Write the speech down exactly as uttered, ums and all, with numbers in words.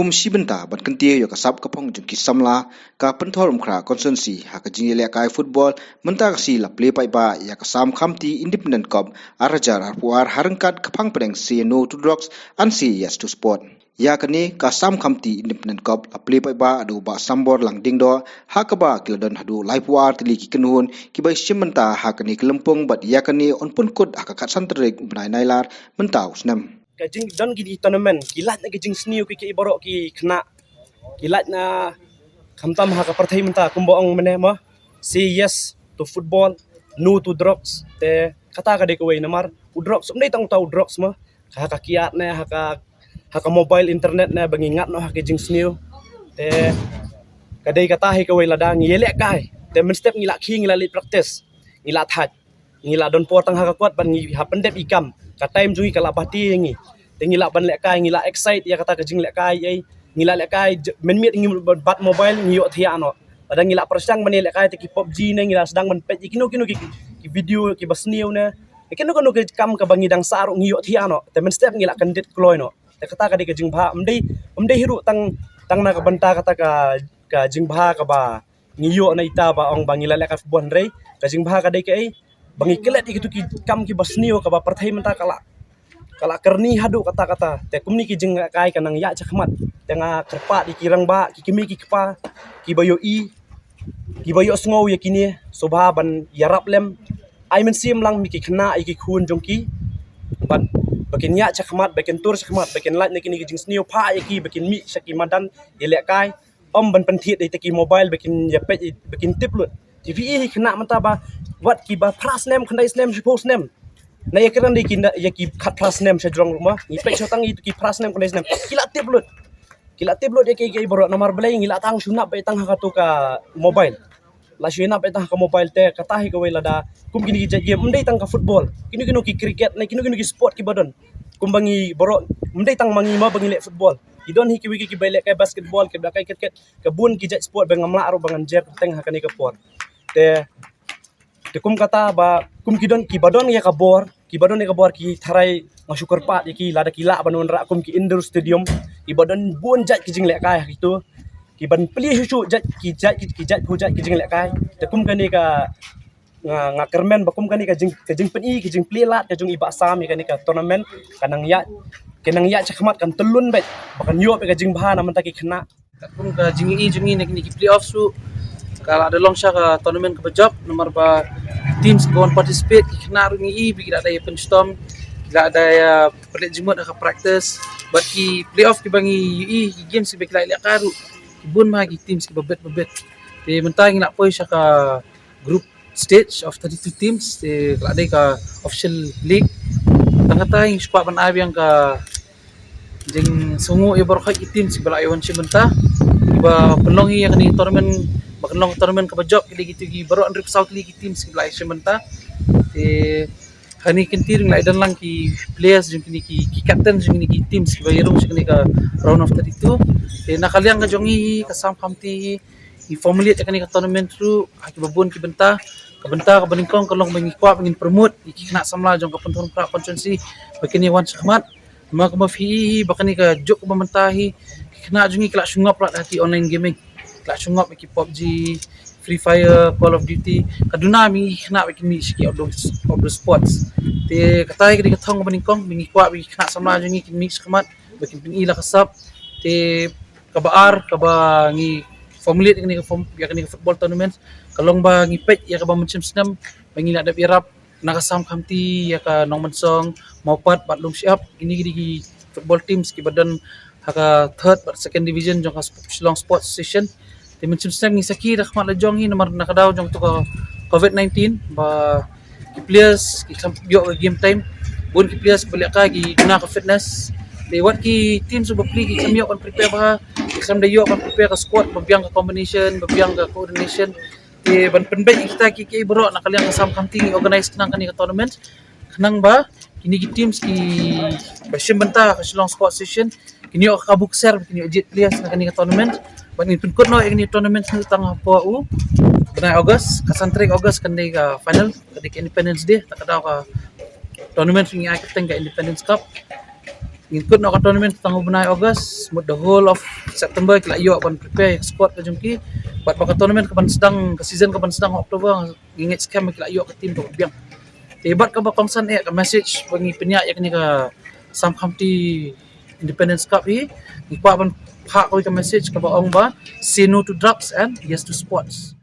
Kum shi bynta ban kyntiew ïa ka sap ka phong jong ki samla, ka Pynthorumkhrah constituency ha ka jingïalehkai football mynta ka sngi la plie paidbah ïa ka Sam Khamti Independent Cup ar hajar arphew ar ha ryngkat ka phang pdeng Say No to Drugs and Say Yes to Sport. Ïa kane ka Sam Khamti Independent Cup la plie paidbah da u Bah Sambor Langdiengdoh, ha kaba ki la don haduh laiphew ar tylli ki kynhun kiba shim bynta ha kane ka lympung, bad ïa kane yn pynkut ha ka khatsan tarik u bnai Nailar mynta u snem. Ka jingdon kine ki tournament ki lait na ka jingsniew, ki kiei baroh ki khynnah ki lait na, khamtam ha ka pyrthei mynta kumba ong mynne mo, say yes to football, no to drugs. Te kata ka dei kawei, namar u drugs ym dei tang uta u drugs mo, ha ka kiad ne ha ka, ha ka mobile internet ne ba ngi ngat noh ha ka jingsniew. Te ka dei kata hi kawei, lada ngi ïalehkai te mynstep ngi la khie, ngi la leit practice, ngi la thait, ngi la don por tang ha ka kot bad ngi hap pyndep ïa ki kam. Ka time jong ngi ka la bati ïa ngi. Te ngi lah ban lehkai, ngi la excite ïa kata ka jinglehkai, ei. Ngi la lehkai j-, mynmiet ngi bat mobile ngi ïohthiah noh. Lada ngi la pyrshang ban ïalehkai te ki PUBG ne, ngi la sdang ban peit ïa kino kino ki, ki video kiba sniew ne, kino kino ki kam kaba ngi dang sah ruh ngi ïohthiah noh. Te mynstep ngi la kyndit kloi noh. Te kata ka dei ka jingbha, ym dei, ym dei hi ruh tang, tang na ka bynta kata ka, ka jingbha kaba ngi ïoh na ita ba ong ba ngi la lehkai football, hynrei ka jingbha ka dei kaei, ba ngi klet ïa kitu ki kam kiba sniew kaba pyrthei mynta ka la, ka la kyrni haduh katta katta. Te kumne ki jinglehkai ka nang ïaid shakhmat. Te nga kyrpad ïa ki rangbah, ki kmie ki kpa kiba ïohi, kiba ïohsngew ïa kine, sngewbha ban ïarap lem. Ai mynsiem lang ïa ki khynnah, ïa ki khun jong ki, bad ba kin ïaid shakhmat, ba kin tur shakhmat, ba kin lait na kine ki jingsniew, phah ïa ki ba kin mih sha ki madan ïalehkai. Ym ban pynthied ïa kita ki mobile ba kin ïa peit, ba kin tip lut. Te phi i hi khynnah mynta ba wat kiba phra snem, khyndai snem, shiphew snem, na ïakren da ki, ïa ki khatphra snem sha jrong ruh mo, ngi peit sha tang ïa ki phra snem, khyndai snem, ki la tip lut. Ki la tip lut ïa kiei kiei baroh, namar balei? Ngi la tang shu nap beit tang ha katu ka mobile. La shu nap beit tang ha ka mobile. Te kata hi kawei, lada kum kine ki jait game, ym dei tang ka football, kino kino ki cricket ne kino kino ki sport kiba don. Kumba ngi baroh, ym dei tang ma ngi mo ba ngi leh football, ki don hi kiwei kiba lehkai basketball, kiba lehkai cricket, ka bun ki jait sport ba ngam lah ruh ba ngan jer kyrteng ha kane ka por. Te, te kum kata ba, kum ki don, kiba don ïa ka bor, kiba don ïa ka bor ki tharai, nga shu kyrpad ïa ki, lada ki lah ban wanrah kum ki indoor stadium, kiba don bun jait ki jinglehkai ha kitu, kiban plie shuh shuh jait ki jait ki, ki jait phu jait ki jinglehkai. Te kum kane ka, nga, nga kyrmen ba kum kane ka jing, ka jingpyni, ka jingplie lad ka jong i Bah Sam ïa kane ka tournament, ka nang ïaid, ka nang ïaid shakhmat, kan tyllun beit, ba kan ïoh beit ka jingbha na mynta ki khynnah. Katkum ka jingïohi jong ngi na kine ki playoff ruh, ka la da long sha ka tournament kaba jop, namar ba teams kiba wan participate, ki khynnah ruh ngi i ba ki la da ïa pynshitom, ki la da ïa pynleit jingmut ha ka practice. Bad ki playoff kiba ngi ïohi, ki games kiba ki la ïalehkai ruh, ki bun ma ki teams kiba bit ba bit. Te mynta ngi la poi sha ka group stage of thirty-two teams, te ka la dei ka official league. Tang kata ngi shu kwah ban ai biang ka jingsngewnguh ïa baroh ki teams kiba la ïa wan shim bynta, kiba pynlong hi ïa kane ka tournament, ba kan long tournament kaba jop, ki dei kitu ki baroh hynriewphew saw tylli ki teams kiba la ïa shim bynta. Te ha kane ka kynti ruh ngi la ïa don lang ki players jong kine ki, ki captain jong kine ki teams kiba ïa rung sha kane ka round of thirty-two. Te na ka liang ka jong ngi hi, ka Sam Khamti hi, ngi formulate ïa kane ka tournament ruh ha kiba bun ki bynta. Ka bynta kaba nyngkong ka long ba ngi kwah ba ngin promote ïa ki khynnah samla jong ka Pynthorumkhrah constituency ba kin ïa wan shakhmat. Namar kumba phi i hi ba kane ka juk kaba mynta hi, ki khynnah jong ngi ki la shu ngop lad ha ki online gaming, ki la shu ngop ïa ki PUBG, Free Fire, Call of Duty. Ka duna ba ngi, ki khynnah ba kin mih sha ki outdoor, outdoor sports. Te kata hi ka dei ka thong kaba nyngkong ba ngi kwah ba ki khynnah samla jong ngi kin mih shakhmat, ba kin pyni la ka sap. Te kaba ar kaba ngi formulate ïa kane ka form, ïa kane ka football tournament, ka long ba ngi peit ïa kaba mynshem snem ba ngi la dep ïarap na ka Sam Khamti ïa ka Nongmynsong, Mawpat bad Lumshyiap. Kine ki dei ki football teams kiba don ha ka third bad second division jong ka Sp-, Shillong Sports Association. Te mynshem snem ngi sakhi da khmat la jong hi, namar na ka daw jong tu ka covid nineteen ba ki players ki khlem ïoh ka game time. Bun ki players ba lehkai ki duna ka fitness. Te wat ki teams ba plie ki khlem ïoh ban prepare bha, ki khlem da ïoh ban prepare ka squad, ba biang ka combination, ba biang ka coordination. Te ban pynbeit ïa kita ki, ki baroh, na ka liang ka Sam Khamti ngi organize khnang kane ka tournament, khnang ba kine ki teams kiba shim bynta ha ka Shillong Sports Association kin ïoh ka kabu kser, kin ïoh jied players na kane ka tournament. Bad ngin pynkut noh ïa kane ka tournament shuh tang hapoh u bnai August, ka san tarik August kan dei ka final, ka dei ka Independence Day, ta ka daw ka tournament ngi ai kyrteng ka Independence Cup. Ngin kut noh ka tournament tang u bnai August, mut the whole of September ki la ïoh ban prepare ïa ka squad ka jong ki. Bad ba ka tournament ka ban sdang, ka season ka ban sdang October, ngi ngeit skhem ba ki la ïoh ka team kaba biang. Te bad kaba kongsan eh ka message ba ngi pynïaid ïa kane ka Sam Khamti Independence Cup hi, ngi kwah ban phah kawei ka message kaba ong ba say no to drugs and yes to sports.